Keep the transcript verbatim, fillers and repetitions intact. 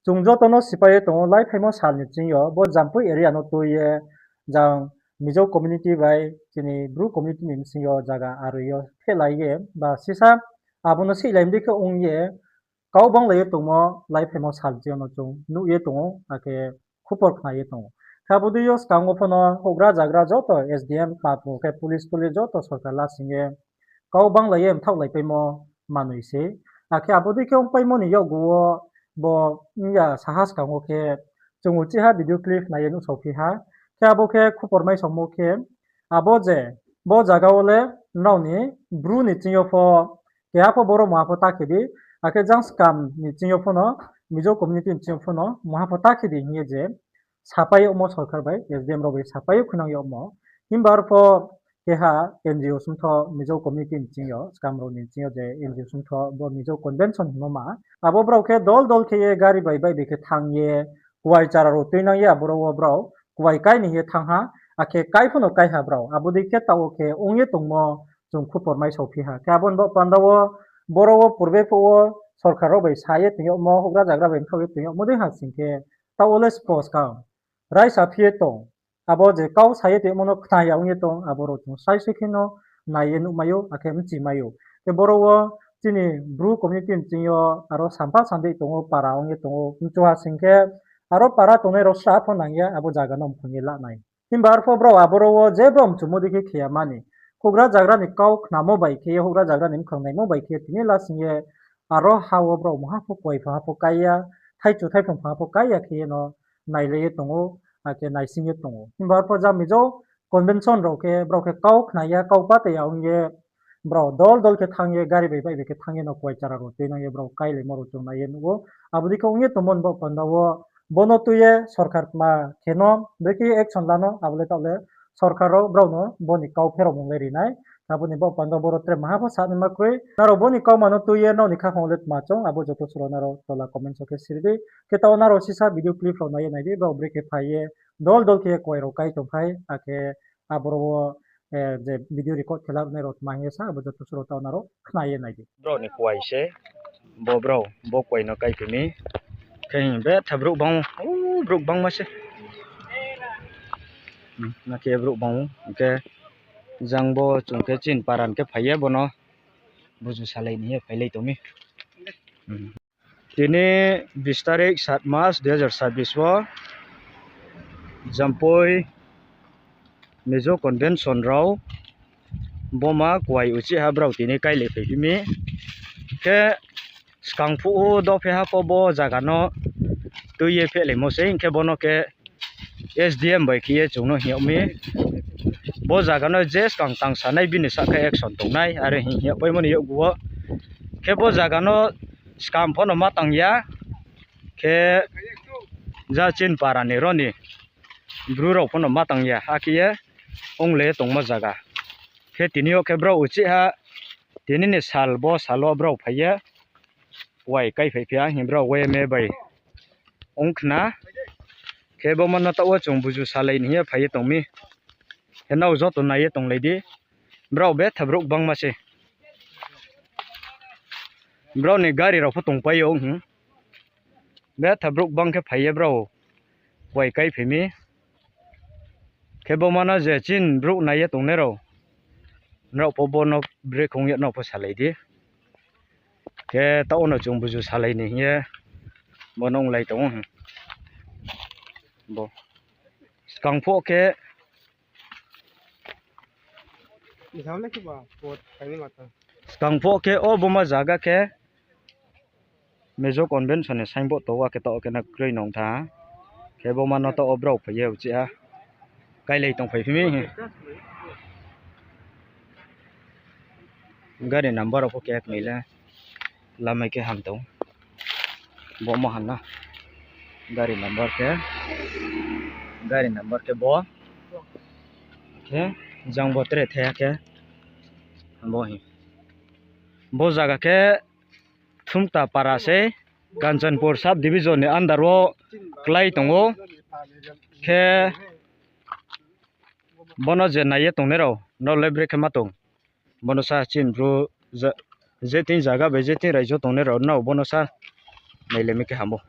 chung joto no sipai ye tong ou, laiphaimo sal ni ching yo bo Jampui area no tui ye jang Mizo community bai chini Bru community ni bsing yo zaga aroi yo phehlai ye ba sisa abo no sihlai mdi khe ong ye kau banglai ye tongmo laiphaimo sal ching yo no chung nuh ye tong ou, akhe khupor khna ye tong ou. Khe abo dei yo skang wo pho no houhgra zagra joto S D M papo khe police tole joto sorkar lasing ye kau banglai ye mthaohlaipaimo manoi se. Akhe abo dei khe ongpaimo ni yakgu wo bo ong ya saha skang wo khe chung uchih ha video clip nai ye nuhsaophi ha. Khe abo khe khupor maisaomo khe abo je bo zaga wo le nrao ni Bru ni ching yo pho keha pho boro mungha pho ta khe di, akhe jang skam ni ching yo pho no, Mizo community ni ching yo pho no mungha pho ta khe di hing ye je sapai yagmo sorkar bai S D M rao bai sapai ye khuinang yagmo. Himba arpho keha N G O sumtho Mizo community ni ching yo, skam rao ni ching yo je N G O sumtho bo Mizo convention hingmo ma. Abo brao khe dol dol khe ye gari bai bike khe thanng ye, kuai chara rao tuinang ye aboro wo brao kuai kai ni hing ye thanng ha, akhe kai pho no kai ha brao. Abo dei khe taoh wo khe ong ye tongmo chung khupor maisaophi ha. Khe abo ni baoh panda wo boro wo purbe phuh wo sorkar rao bai sa ye tong yagmo, houhgra zagra bai mthaoh ye tong yagmo dei ha sing khe taoh wo le spo skang raisa phi ye tong. Abo je kau sa ye tongmo no khna ya ong ye tong, abo rao chung saisai khe no nai ye nuhmai ou, akhe bchi mai ou. Khe boro wo chini Bru community ni ching yo aro sampha sandei tong ou, para ong ye tong ou, mchu ha sing khe aro para tongnai rao sra pho nang ya abo zaga no mphang ye la nai. Himba arpho brao aboro wo je brao mchumo dei khe khe ya mani. Houhgra zagra ni kau khnamo bai khe ye, houhgra zagra ni mkhang naimo bai khe ye tini lasing ye aro ha wo brao mungha pho kuai phangha pho kai ya, thaichu thaiphrung phangha pho kai ya khe ye no nailai ye tong ou, akhe naising ye tong ou. Himba arpho jang Mizo convention rao khe brao khe kau khna ya, kau pate ya ong ye brao dol dol khe thanng ye, gari bai bike khe thanng ye no kuai chara rao tuinang ye brao kailaimo rao chung nai ye nuh ou. Abo dei khe ong ye tongmo ni baoh panda wo bo no tui ye sorkar tma khe no, brekhe action la no, abo le taoh le sorkar rao brao no bo ni kau pherao mung le ri nai. Abo ni baoh panda boro tre maha pho sa naima kroi. Nrao bo ni kauma no tui ye nrao ni khaphang le tma choung, abo joto suro nrao tola comment so khe siri di. Khe taoh nrao sisa video clip rao nai ye nai di, brao brekhe phai ye dol dol khe ye kuai rao kai tongphai, akhe aboro wo je video record khe la nai rao tma hing ye sa, abo joto suro taoh nrao khna ye nai di. Brao ni kuai se, bo brao, bo kuai no kaiphi mi. Khe hing betha brouh bang, o brouh bangma se. Na khe brouh bang ou, hing khe jang bo chung khe chini paran khe phai ye bo no buzu salai ni hing ye phailai tong mi. Tini bis tarik sat mas dui hazar sabis wo Jampui Mizo convention rao boma kuai uchih ha brao tini kailai phaiphi mi. Khe skang phuh o dophe ha pho bo zaga no tui ye phehlaimo se, hing khe bo no khe S D M bai khe ye chung no hing yag mi. Bo zaga no je skang tang sanai bini sahka action tongnai, are hing hing yag paimo ni yakgu wo. Khe bo zaga no skam pho no ma tang ya, khe ja chini para ni ro ni bru rao pho no ma tang ya, akhe ye ongle tongmo zaga. Khe tini yo khe brao uchih ha, tini ni sal bo sal wo brao phai ye, kuai kaiphai phi ya hing brao Y M A bai ong khna. Khe bo ma no taoh wo chung buzu salai ni hing ye phai ye tong mi. Khe nrao joto nai ye tonglai di. Brao betha brouh bangma se. Brao ni gari rao pho tongpai ou, hing. Betha brouh bang khe phai ye brao kuai kaiphai mi. Khe bo ma no je chini brouh nai ye tongnai rao, nrao pho bo no brekhe ong yag no pho salai di. Khe taoh wo no chung buzu salai ni hing ye bo no onglai tong ou, hing. Bo skang pho khe Skang pho khe o boma zaga khe Mizo convention ni signboard to wa khe taoh khe na kroi nong tha. Khe boma no taoh o brao phai ye uchih ha kailai tongphai phi mi. Gari number rao pho khe knoi le lamai khe ham tong. Bo mo ham na. Gari number khe, gari number khe bo. Khe jang bo tre the khe. Bo hi. Bo zaga khe Thumta para se, Kanchanpur sub division ni under wo klái tong ou. Khe bono je nai ye tongnai rao, nrao le brekhe ma tong. Bono sa chini bru je thing zaga bai je thing raijo tongnai rao, nrao bono sa nailai mi khe ham ou.